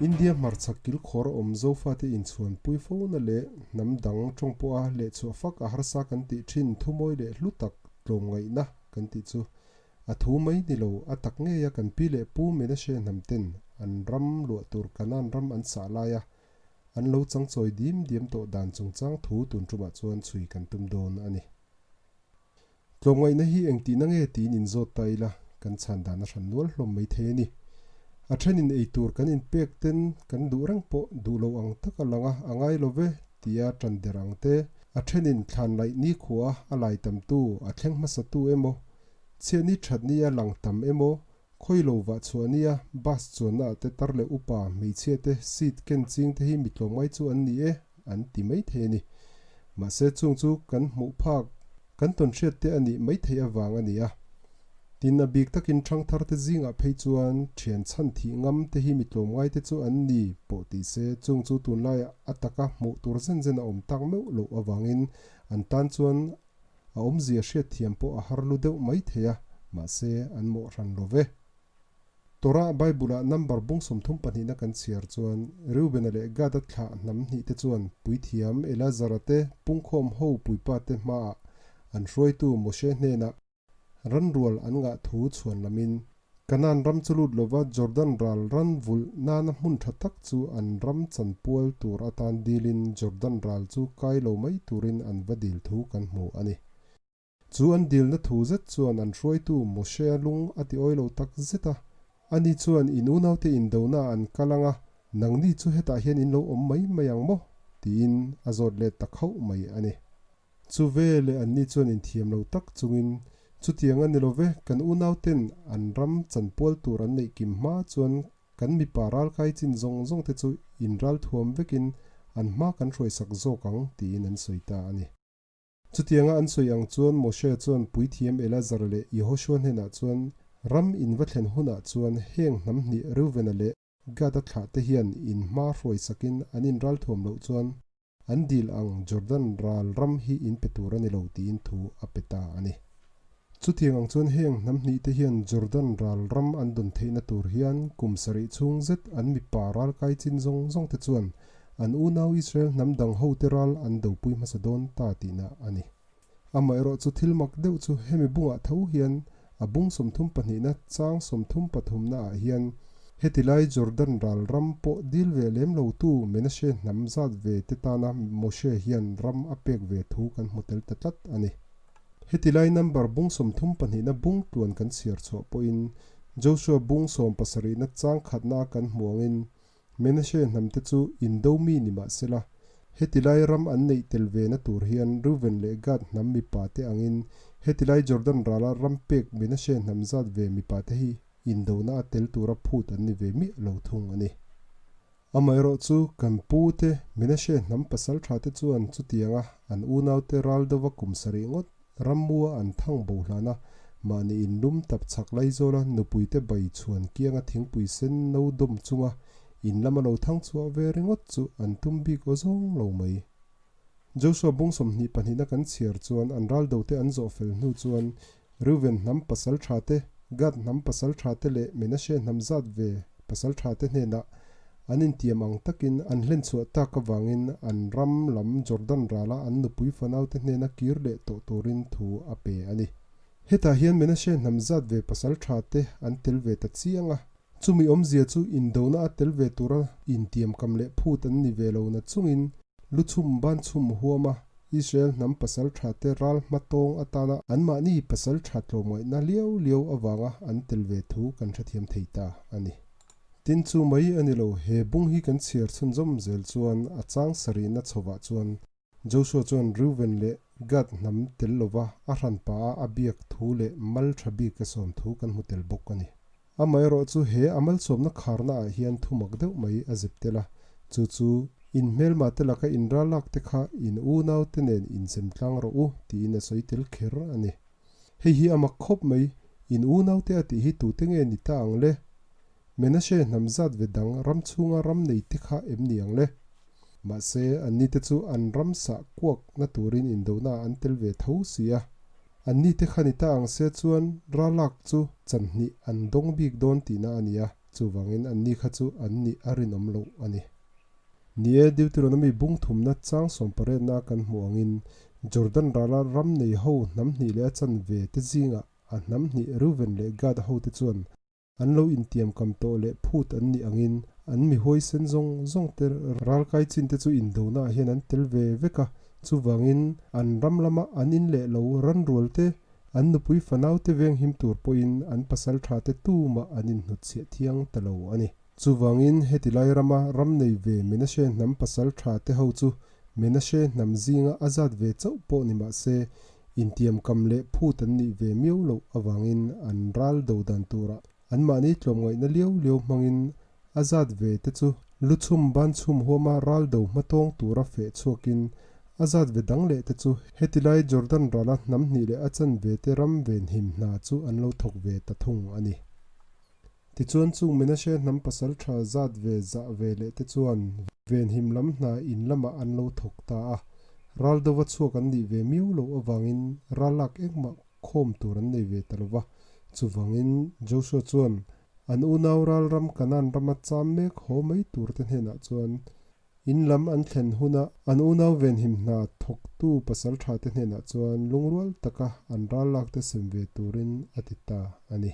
India hmarchhak kilkhawr a awm Zofate inchhuanpui fona leh hnam dang tawng pawha lehchhuah fak a harsa kan tih thin thumawi leh hlu tak tlawmngaihna kan tih chu a thu mai ni lo, a tak ngeia kan pi leh pu Menashe hnam ten an ram luah tur Kanaan ram an sah laia an lo changchawi dim diam tawh dan chungchang thu tun tumah chuan chhui kan tum dawn a ni. Tlawmngaihna hi engtihna nge tiin inzawt ta ila, kan chhan dan a hran nual hlawm mai thei a ni. A thenin ei tur kan inpek ten kan duh reng pawh duh lo ang tak a lang a, a ngai lo ve tia tan der ang te, a thenin thlan laih nikhua a lai tamtu, a thleng hmasatu emaw, chhiatni thatni a lang tam emaw, khawi lo vah chhuah nia bus chuanna ah te tar leh upa hmeichhia te seat ken ching te hi mi tlawmngai chu an ni e an ti mai thei a ni. Mahse chung chu kan hmuh phak kan tawn hriat te a nih mai theih avang a ni a. Tin a bik takin thangthar te zingah phei chuan thian chhan thih ngam te hi mi tlawmngai te chu an ni pawh ti se chung chu tunlaiah a taka hmuh tur zen zen a awm tak meuh loh avangin an tan chuan A awmzia hriatthiam pawh a har lu deuh mai thei a, mahse an mawh hran lo ve. Torah Bible-ah number bung 32 na kan chhiar chuan Reubena leh Gada thlah hnam hnih te chuan puithiam Elazara te pungkhawm ho puipa te hmaah an hruaitu Moshe hnenah Ranrual an ngah thu chhuan lamin Kanaan ram chu lut lova Jordan ral ran vulh nana hmun tha tak chu an ram chanpual tur atan dilin Jordan ral chu kai lo mai turin an va dil thu kan hmu a ni. Chu an dilna thu zet chuan an hruaitu Moshe-a lung a ti awi lo tak zet a, ani chuan in unaute indona an kal ang a, nangni chu hetah hian in lo awm mai mai ang maw? tiin a zawt let ta khauh mai a ni. Chu ve leh anni chuan inthiam lo tak chungin, Chutiang a ni lo ve, kan unauten an ram chanpual tur an neih kim hma chuan kan mipa ralkai chin zawng zawng te chu inral thuam vekin an hma kan hruaisak zawk ang, tiin an sawi ta a ni. Chutianga an sawi ang chuan Moshe chuan puithiam Elazar leh Yehoshua hnenah chuan ram in va thlen hunah chuan heng hnam hnih Reuvena leh Gada thlah te hian in hma hruaisakin an inral thuam loh chuan An dil ang Jordan ral ram hi in pe tur a ni lo tiin thu a pe ta a ni. Chutiang ang chuan heng hnam hnih te hian Jordan ral ram an dawn theihna tur hian kum sarih chhung zet an mipa ral kai chin zawng zawng te chuan an unau Israel hnam dang ho te ral an dopui hmasa dawn ta tihna a ni. Amaherawh chu thil mak deuh chu hemi bungah tho hian a bung 32 na chang 33 na ah hian heti lai Jordan ral ram pawh dil ve lem lo tu Menashe hnam zat ve te tana Moshe hian ram a pek ve thu kan hmu tel ta tlat a ni. Heti lai number bung 32 na bung tluan kan chhiar chhuah pawhin Joshua bung 17 na chang khatna a kan hmu angin Menashe hnamte chu indo mi ni mah sela, heti lai ram an neih tel ve na tur hian Reuven leh Gad hnam mipate angin heti lai Jordan rala ram pek Menashe hnam zat ve mipate hi indona a tel tura phut an ni ve miah lo thung a ni. Amaherawh chu kan pu te Menashe hnam pasal tha te chuan chutianga an unaute ral deuha kum sarih ngawt Rammua an thang bo hlan a, mahni inlum tap chhak Laizawla nupuite bai chhuan kianga thingpui sen no dawm chunga in lama lo thang chhuah ve ringawt chu an tum bik aw zawng lo mai. Joshua bung 22 na kan chhiar chuan an ral dote an zawh fel hnu chuan Reuven hnam pasal tha te, Gad hnam pasal tha te leh Menashe hnam zat ve pasal tha te hnenah An intiam ang takin an hlen chhuah tak avangin an ram lam Jordan rala an nupui fanaute hnena kir leh tawh turin thu a pe a ni. Hetah hian Menashe hnam zat ve pasal tha te an tel ve ta chiang a. Chumi awmzia chu indona a tel ve tura intiam kam leh phut an ni ve lo na chungin lu chhum ban chhum huama Israel hnam pasal tha te ral hma tawng atana anmahni pasal tha tlawmngaihna liau liau avanga an tel ve thu kan hrethiam thei ta a ni. Tin chu mai a ni lo, he bung hi kan chhiar chhunzawm zel chuan a chang sarihna chhovah chuan Joshua chuan Reuben leh Gad hnam tel lova a hran pah a a biak thu leh mal tha bik a sawm thu kan hmu tel bawk a ni. Amaherawh chu he a malsawmna kharna ah hian thu mak deuh mai a zep tel a, chu chu in hmelma te laka in ralak te kha in unau te nen inzem tlang rawh u tiin a sawi tel kher a ni. Hei hi a mak khawp mai, in unaute a tih hi tute nge ni ta ang le? Menashe hnam zat ve dang ram chhunga ram nei te kha em ni ang le? Mahse, anni te chu an ram sah kuak na turin indona an tel ve tho si a. Anni te kha ni ta ang se chuan ralak chu chanhnih an dawng bik dawn tihna a ni a. Chuvangin anni kha chu an nih a rinawm loh a ni. Ni e, Deuteronomy bung thumna chang sawmpariatna kan hmuh angin Jordan rala ram nei ho hnam hnih leh a chanve te zingah a hnam hnih Reuven leh Gad hote chuan An lo intiamkam tawh leh phut an nih angin an mi huaisen zawng zawng te ralkai chin te chu indona ah hian an tel ve vek a, chuvangin an ram lama an in leh lo ranrual te, an nupui fanau te venghim tur pawhin an pasal tha te tumah an inhnutchhiah thiang ta lo a ni. Chuvangin heti lai rama ram nei ve Menashe hnam pasal tha te ho chu Menashe hnam zinga a zat ve chauh pawh ni mah se Intiamkam leh phut an nih ve miau loh avangin an ral do dan turah anmahni tlawmngaihna liau liau hmangin a zat ve te chu lu chhum ban chhum huama ral do hmatawng tura feh chhuakin a zat ve dang leh te chu heti lai Jordan rala hnam hnih leh a chan ve te ram venhim hna chu an lo thawk ve ta thung a ni. Tichuan chung Menashe hnam pasal tha zat ve zah ve leh te chuan venhim lam hna in lamah an lo thawk ta a, ral dova chhuak an nih ve miau loh avangin ral lak engmah khawm tur an nei ve ta lo va. Chuvangin Joshua chuan an unau ral ram Kanaan rama cham mek haw mai tur te hnenah chuan In lam an thlen huna an unau venhim hna thawktu pasal tha te hnenah chuan lungrual taka an ral lak te sem ve turin a ti ta a ni.